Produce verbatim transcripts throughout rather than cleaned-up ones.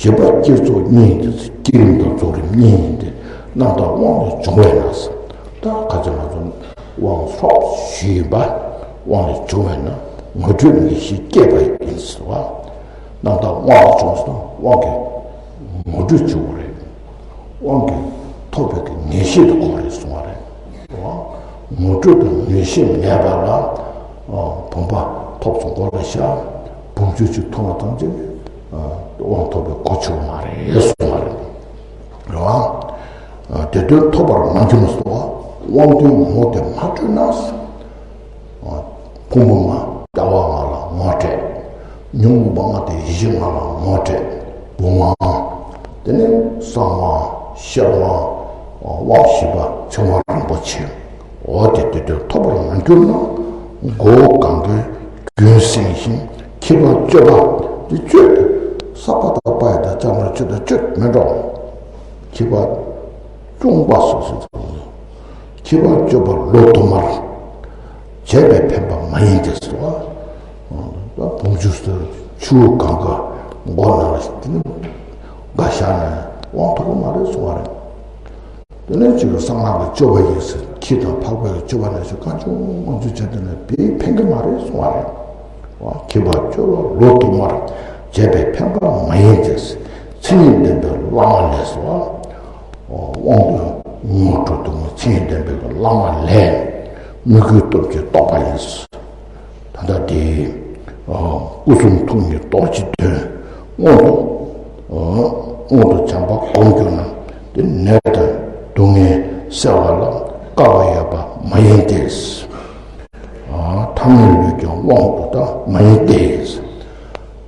བྱེད་པ་བསྐྱེད་རྫོགས་གཉིས་ཡིན་ཏེ། བསྐྱེད་རིམ་དང་རྫོགས་རིམ་གཉིས་ཡིན་ཏེ། རྣམ་དག་དབང་ལས་བྱུང་བས་ན། ད་ག་ཚོད་ང་ཚོ་དབང་སོགས་ཞུས་ཡིན་པ། དབང་ལས་བྱུང་བས་ན་ངོ་སྤྲོད་ངེས་ཤེས་སྐྱེས་པ་ཡིན་ཟེར་བ། རྣམ་དག་དབང་ལས་བྱུང་ཟེར་ན་དབང་གི་ངོ་སྤྲོད་བྱེད་དགོས་རེད། དབང་གིས་ཐོབ་པའི་གི་ངེས་ཤེས་དེ་དགོས་རེད་གསུང་བ་རེད། ངོ་སྤྲོད་དང་ངེས་ཤེས་མེད་པ་ལ་བུམ་པ་ཐོབ་སོང་གོ་ལ་ཤ། བུམ་ཆུ་ཅིག་འཐུང་བ་ཙམ་གྱིས་དབང་ཐོབ་པའི་གོ་ཆོད་མ་རེད་གསུང་བ་རེད། རེད་བ། དེ་དོན་ཐོབ་པར་མ་གྱུར་ན་གསུང་བ། དབང་དོན་ངོ་དེ་མ་སྤྲོད་ན། ཕུང་པོ་ལྔ་བྱ་བ་ལྔ་ལ་ངོ་སྤྲད། ཉོན་མོངས་པ་ལྔ་དེ་ཡེ་ཤེས་ལྔ་ལ་ངོ་སྤྲད། བུམ་དབང་། དེ་ནས་གསང་དབང་། ཤེར་དབང་། དབང་བཞི་པ་ཚེ་དབང་རིན་པོ་ཆེ། འོ་དེ་དེ་དོན་ཐོབ་པར་མ་གྱུར་ན། མགོ་བོ་གང་གི་རྒྱུན་བསྲིངས་ཤིང་། མཁས་པ་སྤྱོད་པ་དེ་སྤྱོད། ས་པ་དང་པ་ཡི་དང་ཅ་ལག་སྤྱོད་དང་སྤྱོད་མི་འགྲོ། མཁས་པ་སྐྱོང་བ་སོགས་སུ་དང་། མཁས་པ་སྤྱོད་པ་ལོ་དུ་མར། བྱས་པས་ཕན་པ་མ་ཡིན་ཏེ་ཟེར་བ། བུམ་ཆུ་ཟེར་ཆུ་བོ་གང་ག་མགོ་ནང་ལ་དེ་ནི་འགའ་ཤ་ནས་དབང་ཐོབ་པ་མ་རེད་གསུང་བ་རེད། དེ་ནས་ཅིག་གསང་སྔགས་ཀྱི་སྤྱོད་པ་ཡིན་ཟེར། ཁྱི་དང་ཕག་པའི་སྤྱོད་པ་ནས་ཟེར་གང་བྱུང་མང་བྱུང་བྱས་དེ་ནས་དེ་ཕན་གི་མ་རེད་གསུང་བ་རེད། མཁས་པ་སྤྱོད་པ་ལོ་དུ་མར། བྱས་པས་ཕན་པ་མ་ཡིན་ཏེ། མཚན་ཉིད་ལྡན་པའི་བླ་མ་ལས་ཟེར་བ། དབང་དུ་ངོ་སྤྲོད་དུ་མཚན་ཉིད་ལྡན་པའི་བླ་མ་ལས། མོས་གུས་སྟོབས་ཀྱིས་རྟོགས་པ་ཡིན། ད་ལྟ་དེ། སྐུ་གསུང་ཐུགས་ཉིད་རྡོ་རྗེ་དོན། མངོན་དུ། མངོན་དུ་བྱམས་པ་སྒོམ་གྱུར་ན། དེ་ནད་དང་སྡུག་བསྔལ་སེལ་བ་ལ་དཀའ་བ་ཡོད་པ་མ་ཡིན་ཏེ། ཐ་མལ་ལུས་ཀྱང་དབང་དུ་ད་མ་ཡིན་ཏེ།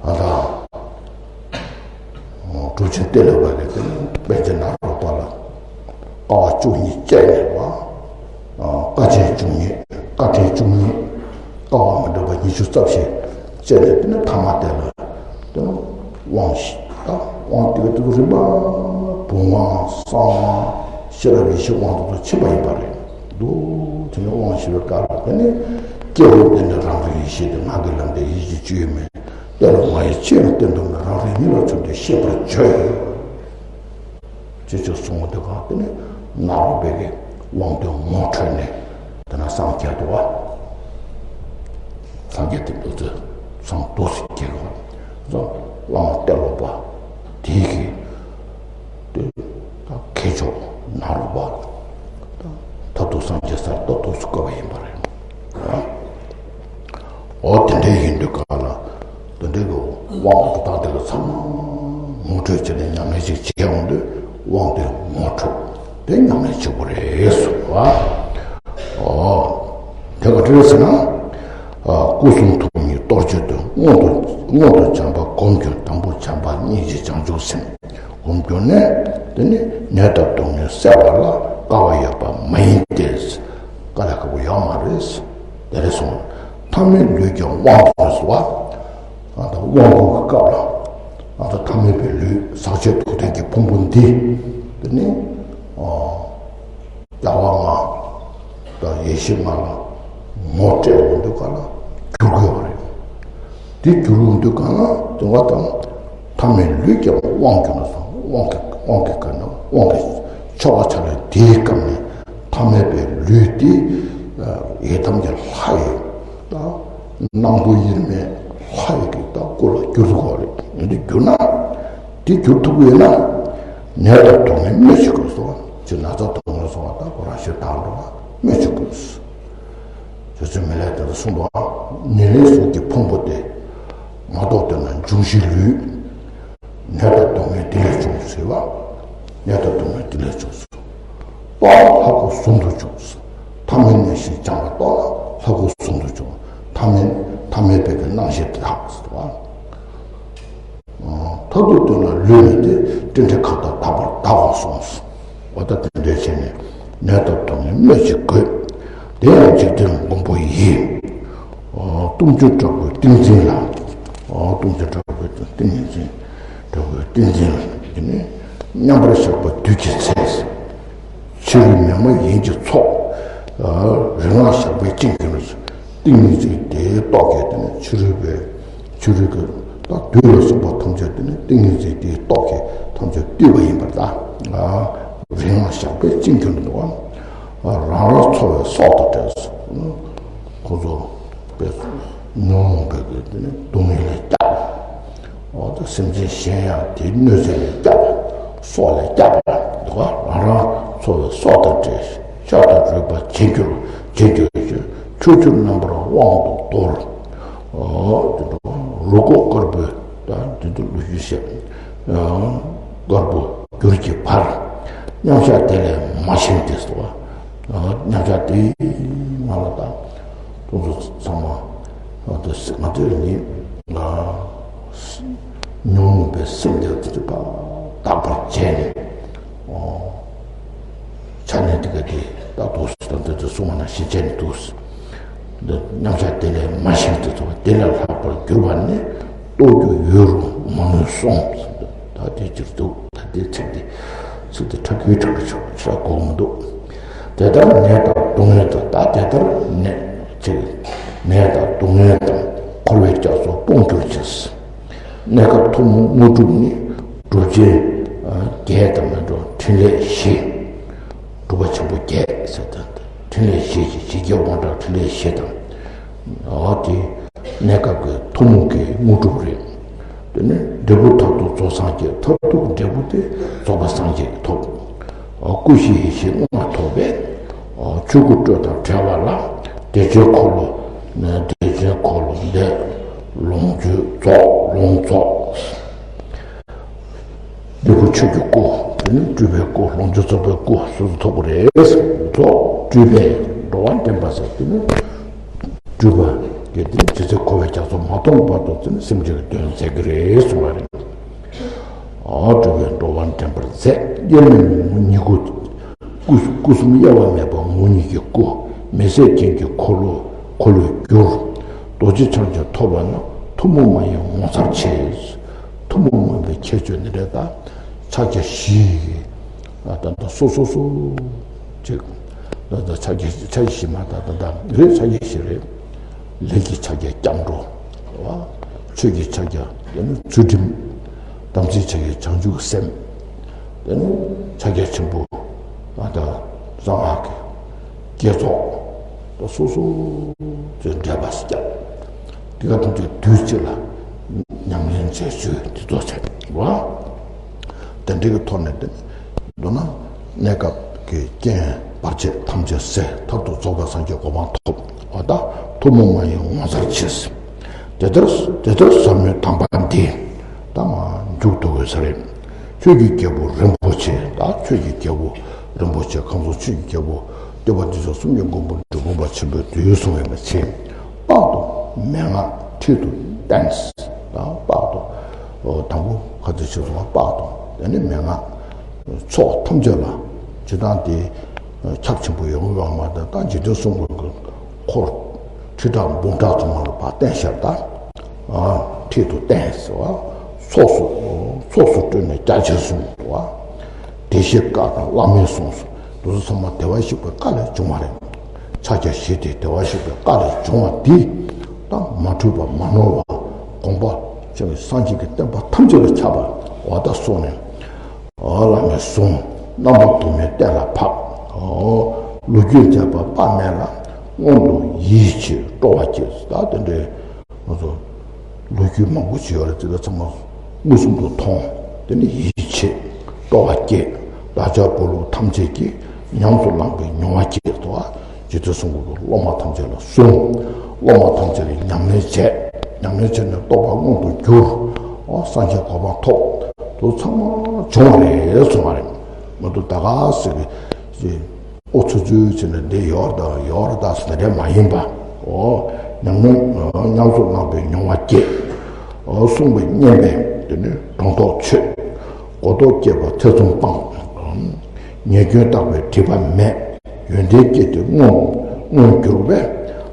ཨ་ད། གྲུབ་ཆེན་ཏེ་ལོ་པ་གིས་དེ་ནི་པཎ་ཆེན་ནཱ་རོ་པ་ལ་དཀའ་བ་བཅུ་གཉིས་སྤྱད་ནས་བ། དཀའ་ཆེན་བཅུ་གཉིས། དཀའ་ཕྲན་བཅུ་གཉིས། དཀའ་བ་མི་འདྲ་བ་ཉི་ཤུ་རྩ་བཞི་སྤྱད་ནས། དེ་ནི་ཐ་མ་དེ་ལ་དེ་ནི་དབང་ཞིག་ད་དབང་དེ་ག་དེ་ཚོ་རིམ་པ། བུམ་དབང་། གསང་དབང་། ཤེས་རབ་ཡེ་ཤེས་དབང་དེ་ཚོ་ཕྱིན་པ་ཡིན་པ་རེད་འདུག་དེ་ནི་དབང་ཞེས་པའི་སྐབས་ལ་དེ་ནི་སྐྱེ་བོ་དེ་ནི་རང་རིག་ཡེ་ཤེས་དེ་ང་གི་ལམ་དེ་ཡེ་ཤེས་སྤྱོད་ཡུལ་མིན། དེ་ལ་མ་ཡི་ཆོས་ལ་བརྟེན་དུ་མི་རང་རིག་ཉིད་ལ་མཚོན་ཏེ་ཤེས་པར་བྱོས། ཅེས་ཅེས་གསུངས་པ་དེ་ག་དེ་ནི་ནཱ་རོ་པའི་གི་དབང་དུ་ངོ་འཕྲོད་ནས་དེ་ན་སངས་རྒྱས་འདུག་བ། སངས་རྒྱས་དེ་འདུག་ཚེ་སངས་འདུག་སེ་སྐྱེ་གི་བ། བླ་མ་ཏེ་ལོ་པ་དེའི་གི་དེ་ད་མཁས་མཆོག་ནཱ་རོ་པ་ད་མཐར་ཐུག་སངས་རྒྱས་སར་ཏོག་ཏོག་སུ་བཀོད་པ་ཡིན་པ་རེད། འོ་དེ་འདྲའི་ཡིན་དུས་ག་ལ་དེ་འདྲའི་གི་དབང་དུ་བཏང་དེ་ལ་ཚང་མ་ངོ་འཕྲོད་བྱས་ནས་ཉམས་ལེན་ཅིག་བྱེད་ཡོང་དུས་དབང་དུ་ངོ་འཕྲོད་དེ་ཉམས་ལེན་བྱེད་དགོས་རེད་གསུངས་པ། འོ་དེ་ག་འདྲ་ཟེར་ན། སྐུ་གསུང་ཐུགས་ཉིད་རྡོ་རྗེ་དོན། མངོན་དུ་མངོན་དུ་བྱམས་པ་སྒོམ་གྱུར། དང་པོ་བྱམས་པ་སྙིང་རྗེ་བྱང་ཆུབ་སེམས། སྒོམ་གྱུར་ནས་དེ་ནི་ནད་དང་སྡུག་བསྔལ་སེལ་བ་ལ་དཀའ་བ་ཡོད་པ་མ་ཡིན་ཏེ། དཀའ་ལས་ཁག་པོ་ཡོད་མ་རེད། དེ་རེད་གསུངས། ཐ་མལ་ལུས་ཀྱང་དབང་དུ་ཟེར་བ། ཨ་ད་དབང་པོ་གི་སྐབས་ལ་ཨ་ད་ཐ་མལ་པའི་ལུས་ཟག་བཅས་རྟོག་ལྡན་གྱི་ཕུང་པོ་འདི་དེ་ནི་ཨ་རྒྱལ་བ་ལྔ་དང་ཡེ་ཤེས་ལྔ་ལ་ངོ་སྤྲད་འོང་དུས་ག་ལ་འགྱུར་དགོས་པ་རེད། དེ་འགྱུར་འོང་དུས་ག་ལ་དེ་བ་དང་ཐ་མལ་ལུས་ཀྱང་དབང་གྱུར་ན་སོང་། དབང་གི་དབང་གི་ག་ན་དབང་གི་ཆོ་ག་ཆ་ལ་དེའི་སྐབས་ནས་ཐ་མལ་པའི་ལུས་དེ་ཡི་དམ་གྱི་ལྷ་ཡི་ད་སྣང་བུ་དབྱེར་མེད་ལྷ་ཡི་གི་ད་སྐུ་ལ་འགྱུར་དགོས་རེད། འདི་འགྱུར་ན་དེ་འགྱུར་ཐུབ་ཡོད་ན་ནད་དང་སྡུག་བསྔལ་སྨོས་ཅི་དགོས་སོ། ཅི་ན་ཚ་དུག་ལྔ་སོགས་པ་ད་ཁོ་རང་ཞེ་དྲག་འགྲོ་བ་སྨོས་ཅི་དགོས། ཇོ་ཆུ་མི་ལས་དེ་ལ་གསུངས་པ། ཉེར་ལེན་གཟུགས་ཀྱི་ཕུང་པོ་སྟེ། མ་རྟོགས་དོན་ལ་འབྱུང་བཞི་ལུས། ནད་དང་སྡུག་བསྔལ་འདི་ལས་བྱུང་ཟེར་བ། ནད་དང་སྡུག་བསྔལ་འདི་ལས་བྱུང་ཟེར། རྟོགས་ལ་ལྷ་སྐུ་ཟུང་དུ་འཇུག་ཟེར། ཐ་མལ་གནས་ཤིང་བྱམས་པ་རྟོགས་ལ་ལྷ་སྐུ་ཟུང་དུ་འཇུག། ཐ་མལ་ཐ་མལ་པའི་གི་སྣང་ཤས་དེ་དག་ཟེར་བ། མཐར་ཐུག་དོན་ལ་ལུས་མེད་དེ། སྤྲིན་བྲལ་མཁའ་དང་དག་པར་གདའ་འོ་གསུངས། འོ་ད་དེ་འདྲའི་ཆེད་ནས་ནད་དང་སྡུག་བསྔལ་སྨོས་ཅི་དགོས། དེ་ཡང་འཇིག་རྟེན་མགོན་པོ་ཡི། སྟོང་ཆེན་དྲག་པོའི་ཏིང་འཛིན་ལ། སྟོང་ཆེན་དྲག་པོའི་ཏིང་འཛིན། དྲག་པོའི་ཏིང་འཛིན་ལ། དེ་ནས་མཉམ་པར་བཞག་པ་དུས་ཀྱི་ཚེ། ཕྱི་རོལ་མེ་མ་ཡིན་གྱི་ཚོགས། རིག་སྔགས་ཞགས་པས་བཅིངས་གྱུར། ཏིང་ངེ་འཛིན་དེའི་ཏོག་གིས་དེ་ནས་ཕྱི་རོལ་པའི་ཕྱི་རོལ་གྱི་ ད་བདུད་ལ་སོགས་པ་ཐམས་ཅད་དེ་ནི་ཏིང་ངེ་འཛིན་དེའི་སྟོབས་ཀྱིས་ཐམས་ཅད་བཏུལ་བ་ཡིན་པར་ཐལ། རིང་ལ་ཞགས་པས་བཅིངས་གྱུར་འདུག། རང་རང་འཚོ་བའི་སྲོག་དང་བྲལ། ཁོ་ཚོ་པས་ཉོན་མོངས་པའི་གི་དེ་ནི་སྡུག་བསྔལ་ལས་བསྐྱབས། འོ་ད་སེམས་ཅན་གཞན་ཡང་དེའི་གནོད་འཚེ་ལས་བསྐྱབས། སྲོག་ལས་བསྐྱབས་འདུག། རང་རང་འཚོ་བའི་སྲོག་དང་བྲལ། ཤ་དང་རུས་པ་བྱིན་གྱུར་བྱིན་གྱུར་ཅིག། ཆུ་སྐྱོར་རྣམ་པར་དབང་དུ་གཏོར། འོ་དེ་འདྲ་རུས་ཁོག་དཀར་པོའི་ད་དེ་དུ་ལུས་ཤེས་བཤད། དཀར་པོ་གྱུར་གྱི་བར། མཉམ་བཞག་དེ་ལས་མ་ཞེན་ཏེ་སོ། མཉམ་བཞག་དེའི་ནང་ལ་ད་དུང་ཚོ་ཚང་མ་ང་ཚོ་ང་ཚོས་ནི་ང་ཉོན་མོངས་པའི་སེམས་དེ་དེ་དག་པར་བྱས་ནས། ཆ་ནས་དེ་ག་དེ་ད་འདུག་སེ་ད་འདི་ཚོ་གསུང་བ་ན་ཞེན་ཆ་ནས་འདུག་སེ། འདི་མཉམ་བཞག་དེ་ལས་མ་ཞེན་ཏེ་སོ། དེ་ལས་ལྷག་པར་གྱུར་པ་ནི། རྟོགས་རྒྱུ་ཡོད་རུང་མ་ངེས་གསུངས། ད་དེ་ཅིར་འདུག། ད་དེ་ཚིག་འདི་ཚིག་འདི་ཁྲ་གི་ཁྲ་གི་ཆོག་ཆ་གོ་མི་འདུག། དེ་ལྟར་ནད་དང་སྡུག་བསྔལ་དང་། ད་དེ་ལྟར་ནད་ཅིག་ནད་དང་སྡུག་བསྔལ་དང་འཁོར་བའི་རྒྱ་མཚོ་སྤོང་གྱུར་ཅིང་། གནས་སྐབས་ཐུན་མོང་དངོས་གྲུབ་ནི། གྲུབ་ཆེན་བརྒྱད་དང་མི་འགྲོ་ཕྲིན་ལས་བཞི། གྲུབ་པ་ཆེན་པོ་བརྒྱད་ཟེར་དང་། ཕྲིན་ལས་བཞི་ཞེས་བཞི་བརྒྱ་དབང་དྲག་ཕྲིན་ལས་བཞི་དང་། འོ་དེ་གནས་སྐབས་ཀྱི་ཐུན་མོང་གི་དངོས་གྲུབ་རེད། དེ་ནི་འབྲས་བུ་མཐར་ཐུག་རྫོགས་སངས་རྒྱས། མཐར་ཐུག་འབྲས་བུ་དེ་རྫོགས་པ་སངས་རྒྱས་ཐོབ། སྐུ་བཞི་ཡེ་ཤེས་ལྔ་ཐོབ་པས། ཆོས་སྐུ་སྤྲོས་དང་བྲལ་བ་ལ། བདེ་ཆེན་འཁོར་ལོ། བདེ་ཆེན་འཁོར་ལོ་འདས། ལོངས་སྤྱོད་རྫོགས། ལོངས་རྫོགས། འབྲས་བུ་ཆོས་ཀྱི་སྐུ། དེ་ནི་སྤྲུལ་པའི་སྐུ། ལོངས་སྤྱོད་རྫོགས་པའི་སྐུ་སོ་སོ་ཐོབ་པ་རེད། རྫོགས་སྤྲུལ་པས་འགྲོ་བ་འདྲེན་པ་ཟེར། དེ་ནི་སྤྲུལ་པ་གི་དེ་ཇི་སྲིད་འཁོར་བའི་རྒྱ་མཚོ་མ་སྟོངས་བར་དུ་དེ་ནི་སེམས་ཅན་གྱི་དོན་མཛད་ཀྱི་རེད་གསུངས་པ་རེད། འོ་སྤྲུལ་པས་འགྲོ་བ་འདྲེན་པར་མཛད། དབྱེར་མེད་ངོ་བོ་ཉིད་སྐུ། སྐུ་སྐུ་གསུམ་དབྱེ་བ་མེད་པ་ངོ་བོ་ཉིད་ཀྱི་སྐུ། མི་ཟད་རྒྱན་གྱི་འཁོར་ལོ། འཁོར་ལོས་སྒྱུར། རྡོ་རྗེ་འཆང་ཆེན་ཐོབ་པ་ན། ཐུན་མོང་མ་ཡིན་ངོ་མཚར་ཆེ། ཐུན་མོང་མ་ཡིན་པའི་ཁྱད་ཆོས་འདི་འདྲ་དང་། ཕྱག་རྒྱ་བཞི། ད་ལྟ་སོ་སོ་སོ་ཅིག། ད་ལྟ་ཕྱག་རྒྱ་ཕྱག་རྒྱ་བཞི་མ་ད་ད་ད་རེད། ཕྱག་རྒྱ་བཞི་རེད། ལས་ཀྱི་ཕྱག་རྒྱ་སྐྱབས་འགྲོ། ཆོས་ཀྱི་ཕྱག་རྒྱ་ཡང་ན་ཚུལ་ཁྲིམས། དམ་ཚིག་ཕྱག་རྒྱ་བྱང་ཆུབ་སེམས། དེ་ནི་ཕྱག་རྒྱ་ཆེན་པོ་ང་དང་གསང་སྔགས་ཀྱི་བསྐྱེད་རྫོགས་དང་སོ་སོ་ཅིག་འབྲེལ་བ་ཞིག་བརྒྱབ། དེ་ག་ཐམས་ཅད་དུས་གཅིག་ལ་ཉམས་ལེན་མཛད་ཚུལ་དེ་ཚོ་བྱས་པ། དེ་འདྲའི་གི་ཐོག་ནས་དེ་མདོར་ན་གནས་སྐབས་ཀྱི་རྐྱེན་བར་ཆད་ཐམས་ཅད་སེལ། མཐར་ཐུག་རྫོགས་པ་སངས་རྒྱས་གོ་འཕང་ཐོབ། འོ་ད་ཐུན་མོང་མ་ཡིན་ངོ་མཚར་ཆེ། དེ་ལྟར་དེ་ལྟར་ཟབ་མོའི་དམ་པ་འདི། ད་མ་མཇུག་བསྡུ་དགོས་ས་རེད། ཆོས་ཀྱི་རྒྱལ་པོ་རིན་པོ་ཆེ། ད་ཆོས་ཀྱི་རྒྱལ་པོ་རིན་པོ་ཆེ། ཁམས་གསུམ་ཆོས་ཀྱི་རྒྱལ་པོ། སྟོན་པ་འདི་ཚོ་གསུམ་གྱི་མགོན་པོ་འབྲི་གུང་པ་ཆེན་པོས་དུས་གསུང་བའི་མ་ཆེན། དཔག་ཏུ་མན་ངག་ཁྲིད་དུ་བསྟན། ད་དཔག་ཏུ་དང་པོ་ཁ་ཚིག་ཆེ་སོང་བ་དཔག་ཏུ། དེ་ནི་མན་ངག་ཚོགས་ཐམས་ཅད་ལ་ཇི་ལྟར་དེ་ཁྱབ་ཆེན་པོ་ཡོང་བ་མ་ད་ད་འཇིག་རྟེན་གསུམ་མགོན་གྱི་འཁོར་ཁྲི་ཕྲག་འབུམ་ཕྲག་ཚང་མ་ལ་ཕར་བསྟན་ཤར་ད། ཁྲིད་དུ་བསྟན་ཟེར་བ། ཚོགས་སུ་ཚོགས་སུ་སྤྲོས་ནས་རྒྱ་ཆེར་གསུངས་ཟེར་བ། བདེ་གཤེགས་བཀའ་དང་བླ་མའི་གསུང་སོགས་འདི་ཚོ་ཚང་མ་བདེ་བར་གཤེགས་པའི་བཀའ་ལས་བྱུང་བ་རེད། ཕྱག་རྒྱ་བཞི་དེ་བདེ་བར་གཤེགས་པའི་བཀའ་ལས་བྱུང་བ་འདི་དང་མ་འཁྲུལ་པ་མ་ནོར་བ་དགོངས་པ་ཆེན་པོའི་སངས་རྒྱས་ཀྱི་བསྟན་པ་ཐམས་ཅད་ལ་ཁྱབ་པ་འོ་ད་གསུངས་ནས། བླ་མའི་གསུང་རྣམ་པ་དུ་མས་གཏན་ལ་ཕབ། ལོ་རྒྱུས་མཛད་པ་དཔག་མེད་ལ། སྔོན་དུ་ཡིད་ཆེས་སྤྲོ་བ་སྐྱེས། ད་དེ་འདྲའི་ང་ཚོ་ལོ་རྒྱུས་མང་པོ་ཞིག་ཡོད་རེད། དེ་ག་ཚང་མ་མངོན་སུམ་དུ་མཐོང་། དེ་ནི་ཡིད་ཆེས་སྤྲོ་བ་སྐྱེས། བདག་ཅག་བོད་ལུགས་ཐམས་ཅད་ཀྱིས་ཉམས་སུ་བླངས་པའི་མྱོང་བ་སྐྱེས་སོ། རྗེ་བཙུན་གསུང་གི་སློབ་མ་ཐམས་ཅད་ལ་གསུངས། སློབ་མ་ཐམས་ཅད་ལ་ཉམས་ལེན་བྱས། ཉམས་ལེན་བྱས་ནས་རྟོགས་པ་མངོན་དུ་གྱུར། ཨོ་སངས་རྒྱས་གོ་འཕང་ཐོབ། དེ་ཚང་མ་བྱུང་བ་རེད་གསུངས་པ་རེད། མ་གཏོགས་ད་ག་ཟེར་གི་ཨོ་ཚུ་ཚུ་བྱས་ནས་འདི་ཡོད་རེད་ད་ཡོད་རེད་ད་ཟེར་ནས་རེད་མ་ཡིན་པ། ཨོ་ཉམས་ལེན་ཉམས་སུ་བླངས་པའི་མྱོང་བ་སྐྱེས། ཨོ་གསུངས་པའི་སྙན་པས་དེ་ནི་སྒྲོ་འདོགས་ཆོད། གོ་རྟོགས་སྐྱེས་པ་ཐེ་ཚོམ་སྤངས། ཉེས་སྐྱོན་བརྟག་པའི་སྒྲིབ་པ་མེད། ཡོན་ཏན་སྐྱེས་ཏེ་མངོན་མངོན་གྱུར་པས།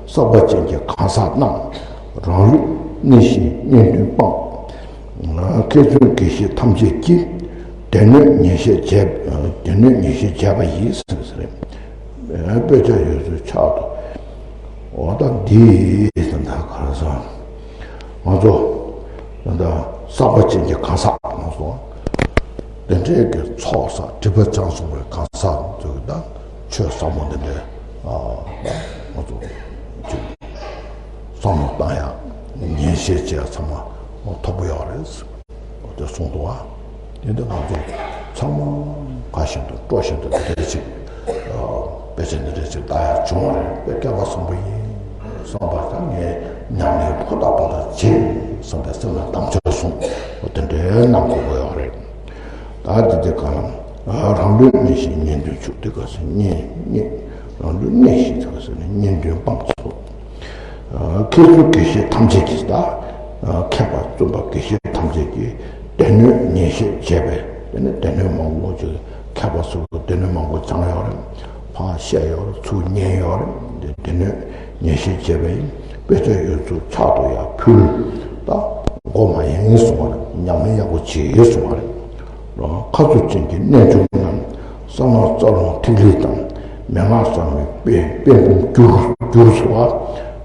བསགས་པ་ཅན་གྱི་གང་ཟག་རྣམས། རང་ལུགས་གནས་ཤིང་གཉེན་འདུན་སྤངས། མཁས་བཙུན་དགེ་བཤེས་ཐམས་ཅད་ཀྱིས། སྡེ་སྣོད་ངེས་ཤེས་བྱས། སྡེ་སྣོད་ངེས་ཤེས་བྱས་པ་ཡིས་ཟེར་ཟེར། དཔེ་ཆ་ཡོད་ཚུལ་ཕྱག་ཏུ། འོ་ད་འདི་ད་ག་རེ་ཟེར། ང་ཚོ་ ད་ལྟ་བསགས་པ་ཅན་གྱི་གང་ཟག་ང་ཚོ་དེ་འདྲའི་གི་ཚོགས་བསགས་སྒྲིབ་པ་སྦྱངས་སོང་བའི་གང་ཟག་ཚོས་ད་ཆོས་ཟབ་མོ་འདི་འདྲའི་ཨ་ང་ཚོ་ཅིག་བསམ་བློ་བཏང་ཡག་ཉན་བཤད་བྱེད་ཡག་ཚང་མ་ཐོབ་ཀྱི་ཡོད་རེད། དེ་གསུངས་འདུག་བ། དེ་འདི་ང་ཚོ་ཚང་མ་དགའ་བཞིན་དུ་སྤྲོ་བཞིན་དུ་འདི་འདྲ་ཅིག་དཔེ་ཆ་འདི་འདྲ་ཅིག་ལྟ་ཡག་བྱུང་བ་རེད། དཔེ་སྐལ་བ་བཟང་པོ་ཡིན་བསམ་པ་དང་། ངས་ཉམས་ལེན་ཧུར་ཐག་པ་དང་བྱེད་བསམ་པའི་སེམས་ལ་དམ་བཅའ་བཟུང་། དེ་འདྲའི་གནང་དགོས་ཀྱི་ཡོད་རེད། ད་དེ་དེ་ག་ལ་རང་ལུས་གནས་ཤིང་གཉེན་དོན་ཕྱུག་དེ་ག་ཟེར་གཉེན་གཉེན། རང་ལུས་གནས་ཤིང་དེ་ག་ཟེར་ནས་གཉེན་དོན་སྤངས་སོ། མཁས་བཙུན་དགེ་བཤེས་ཐམས་ཅད་ཀྱིས་ད། མཁས་པ་བཙུན་པ་དགེ་བཤེས་ཐམས་ཅད་ཀྱིས་སྡེ་སྣོད་ཉན་བཤད་བྱས་པས། དེ་ནས་སྡེ་སྣོད་མང་པོ་ཅིག་མཁས་པ་ཚོས་སྡེ་སྣོད་མང་པོ་སྦྱངས་ཡོད་རེད། ཕར་བཤད་ཡོད་རེད། ཚུར་ཉན་ཡོད་རེད། དེ་སྡེ་སྣོད་ཉན་བཤད་བྱས་པ་ཡིན། དཔེ་ཆ་ཡོད་ཚུལ་ཕྱག་ཏུ་ཡར་ཕུལ། ད་མགོ་མ་ཡེངས་གསུང་བ་རེད། ཉམས་ལེན་ཡག་པོ་བྱེད་གསུང་བ་རེད། ཁ་ཚུབ་ཅན་གྱི་རྣལ་འབྱོར་རྣམས། གསང་སྔགས་རྩ་རླུང་ཐིག་ལེ་དང་། མན་ངག་གསང་བའི་དཔལ་དཔལ་འབུམ་བསྒྱུར་བསྒྱུར་སོང་བ།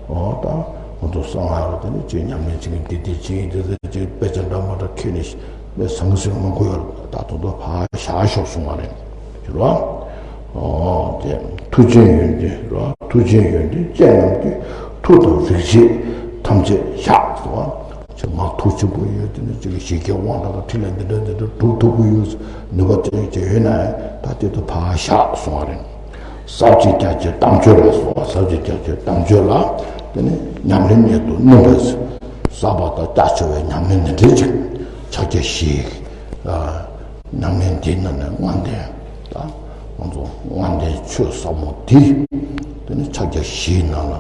འོ་ད་ང་ཚོ་གསང་སྔགས་ལ་དེ་ནི་ཅིག་ཉམས་ལེན་བྱེད་མཁན་འདི་འདི་བྱེད་ཡིན། འདི་འདི་ཅིག་དཔེ་ཆ་འདྲ་མ་འདྲ་ཁྱེར་ནས་དཔེ་ཟང་ཟིང་མང་པོ་ཡོད་རེད། ད་དུང་ད་ཕར་བཞག་ཤོག་གསུང་བ་རེད། ཞུ་རོགས། འོ་དེ་མཐུ་ཆེན་ཡོན་ཏན་རོ། མཐུ་ཆེན་ཡོན་ཏན་ཅན་རྣམས་ཀྱི། མཐུ་དང་རིག་བྱེད་ཐམས་ཅད་བཞག་སོང་བ། ཅེས་མ་ཐུགས་ཆེན་པོ་ཡོད། དེ་ནི་ཅིག་ཞི་རྒྱས་དབང་དང་ཐིག་ལེ་འདི་འདྲ་འདི་འདྲ་སྒྲུབ་ཐུབ་ཀྱི་ཡོད། ནུས་པ་ཅན་ཅིག་ཡོད་ན་ད་དེ་དུ་ཕར་བཞག་གསུང་བ་རེད། ཟབ་ཅིང་རྒྱ་ཆེའི་དམ་ཆོས་ལ་སོགས། ཟབ་ཅིང་རྒྱ་ཆེའི་དམ་ཆོས་ལ་དེ་ནི་ཉམས་ལེན་གཉེན་དུ་བསྣུན་པས། ཟབ་པ་དང་རྒྱ་ཆེ་བའི་ཉམས་ལེན་འདི་འདྲ་ཅིག་ཕྱག་རྒྱ་བཞི། ཉམས་ལེན་འདིའི་ནང་ནས་ལྔ་ལྡན། ད་ང་ཚོ་ལྔ་ལྡན་ཆོས་ཟབ་མོ་འདི། དེ་ནི་ཕྱག་རྒྱ་བཞིའི་ནང་ལ་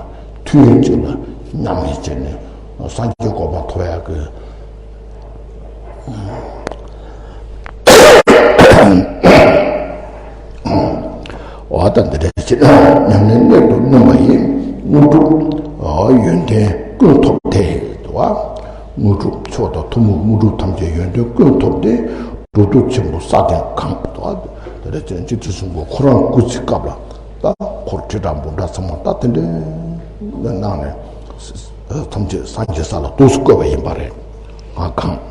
ཐུན་གཅིག་ལ་མཉམ་མེད་བྱས་ནས་སངས་རྒྱས་གོ་འཕང་ཐོབ་ཡག་གི། འོ་ད་འདི་འདྲ་བྱས་ཉམས་ལེན་གཉེན་དུ་བསྣུན་པ་ཡིས། དངོས་གྲུབ་ཡོན་ཏན་ཀུན་ཐོབ་སྟེ། དུ་བ། དངོས་གྲུབ་མཆོག་དང་ཐུན་མོང་དངོས་གྲུབ་ཐམས་ཅད་ཡོན་ཏན་ཀུན་ཐོབ་སྟེ། འགྲོ་འདུག་ཆེན་པོ་ས་སྟེང་གང་། དུ་བ། དེ་འདྲ་བྱས་ནས་སྤྱི་འཐུས་སྲིན་པོ་ཁོ་རང་སྐུ་ཚེ་སྐབས་ལ་ད་འཁོར་ཁྲི་ཕྲག་འབུམ་ཕྲག་ཚང་མ་ད་དེ་འདྲའི་གནང་ནས་ཐམས་ཅད་སངས་རྒྱས་ས་ལ་ཏོག་ཙམ་བཀོད་པ་ཡིན་པ་རེད། ང་གང་